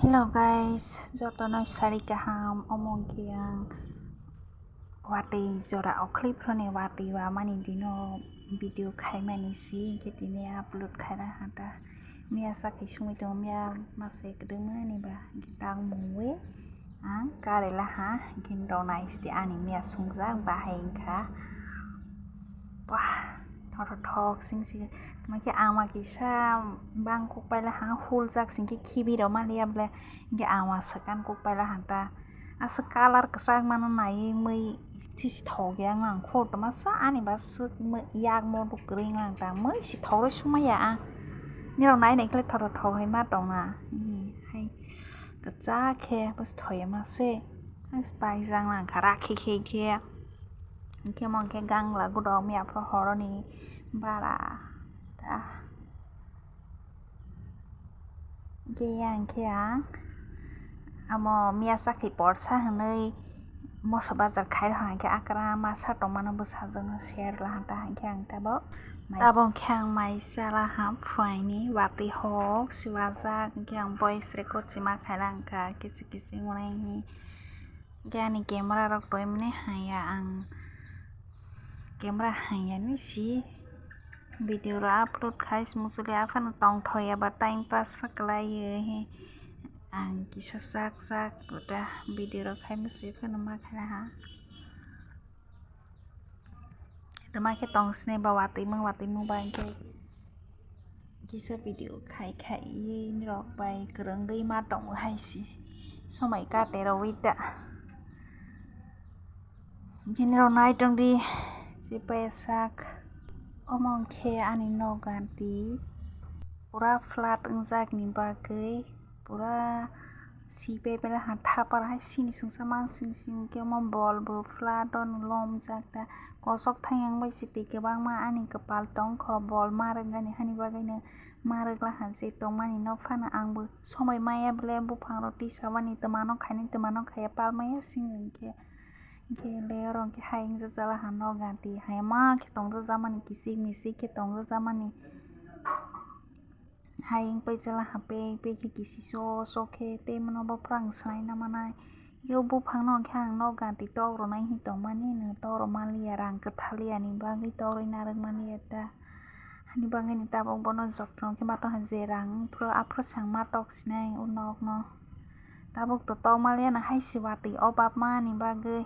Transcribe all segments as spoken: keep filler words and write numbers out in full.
Hello guys, jotono sari kaham, omo hwnkhe ang watwi jora okhli phone watwi wamani dino video khaimani si hwnkhe tini upload khaina hata miya sakhi sumui tongo miya masa kwdwngmani ba hwnkhe tang mungwi ang karela ha hwnkhe rw nai sidi ani miya sungjak bahai wngkha. Wah, thothothok sing si. Tama khe ama kisa bang kok paila ha hul jak sing khe khibi rw maliya ble. Hingke ama swkang kok paila ha ta. Aswk colour kwchak mano naiwi mui thisi thok ya wng lang kho tama sa ani ba swk mui yak mo rw kwrwi wng lang ta mui si thok rw sumaya ang. Nirok nai nai khe thothothok hai ma tong na. Hai kwchak khe bwswk thoyama se. Hai pai jang lang kha rakhi khe khe. Hingke mo hingke gangla godok miya phuru horoni bara ta. Hingke yang khe ang amo miya sakhi porsa hinui moso bazar khai rw hingke akra masa tongmano bwsajwkno share la ta hingke ang tabok mai. Tabok khe ang mai chala ha phuaini watwi hok siwajak hingke ang voice record se ma khaina wngkha kisi kisi ngunai hi. Hingke ani camera rok toimani haya ang camera haya ni si video rok upload khai si muchuli aphano tongthok ya ba time pass pha kwlai ye he ang kisa sak sak ta video rok khai muchuli phano ma khaina ha. Tama khe tong sini ba watwi mung watwi mung ba hingke kisa video khai khai ye nirok bai kwrwngwi ma tongo hai si somai kate rw ta. Hingke nirok nai tong di je pai sak omo hingke ani nok ganti pura flat wngjak ni bagwi pura. Si bebela ha thapar hai sini singsa mang sing sing khe omo bol bo flat o lomjak ta kosok thayang bai si twi kwbangma ani kwpal tongkho bol ma rwkgani hani bagwino ma rwgla ha je tongmani nokphano ang bo somoi maya bele buphang rok tisa bani twmano khaini twmano khaiya palmaya sing hwnkhe hwnkhe le oro hwnkhe hai wngjakjala ha nok ganti hai ma khe tongjakjakmani kisik misik khe tongjakjakmani. Hai wng paijala ha pek pek khe kisi so so khe tei mano bo phrang swnaina manai. Yo buphang no hwnkhe ang nok ganti tok rwnai hin tongmani no tok rw manliya rang kwthaliya ni bagwi tok rwi narwk manliya ta. Hani bagwi ni tabuk bono jotto khe ma tong je rang phuru aphuru se ang ma tok sinai o nok no. Tabuk to tok manliya no hai se watwi obab mani bagwi.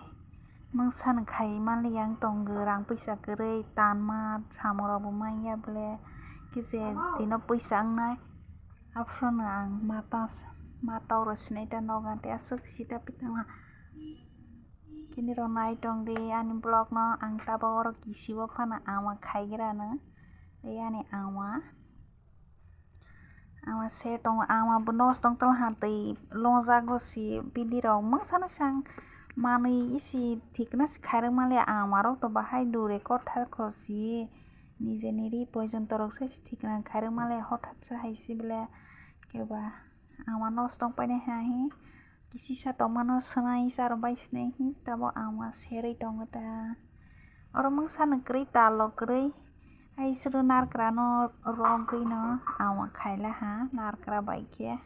Mungsa no khai manliya wng tongo rang puisa kwrwi tanma samung rok bo manya bole kisa tino puisa wngnai aphuru no ang mata ma tok rw sinai ta nogo tei aswk sita pitama kini rok nai tong di ani vlog no ang tabok oro kisi o phano ama khai gra no tei ani ama. Ama se tongo, ama bo nos tong tala ha twi longjago si bini rok mungsa no sang manwi isi thikna si khairok manliya ama rok to bahai dure kotha kho si nijeni ri poijon torok sai si thikna khairok manliya hothat sa hai si bele keba ama nos tong painai ha hi. Kisisa tongmano swnai sa rwbai sinai hi tabo ama serwi tongo ta. Oro mungsa no kwrwi talo kwrwi. Ai suru narwkra no rwgwi no ama khaila ha narwkra bai khe.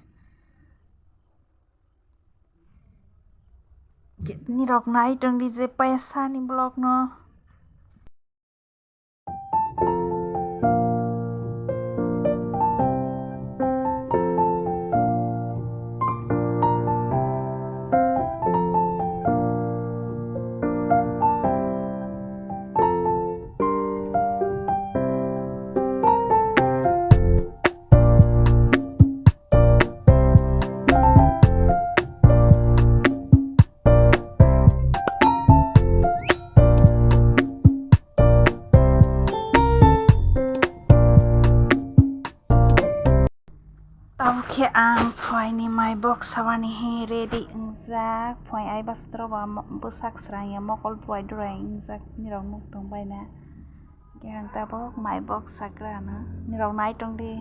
Nirok nai tong di je paisa ni vlog no. Tamo khe ang phuaini mai bok sabani hi ready wngjak. Phuai ai bwswk toroba mo-, bwsak srang ya mokol phuai durai wngjak nirok nuk tong baina. Khe ang tabok mai bok sakrano nirok nai tong di.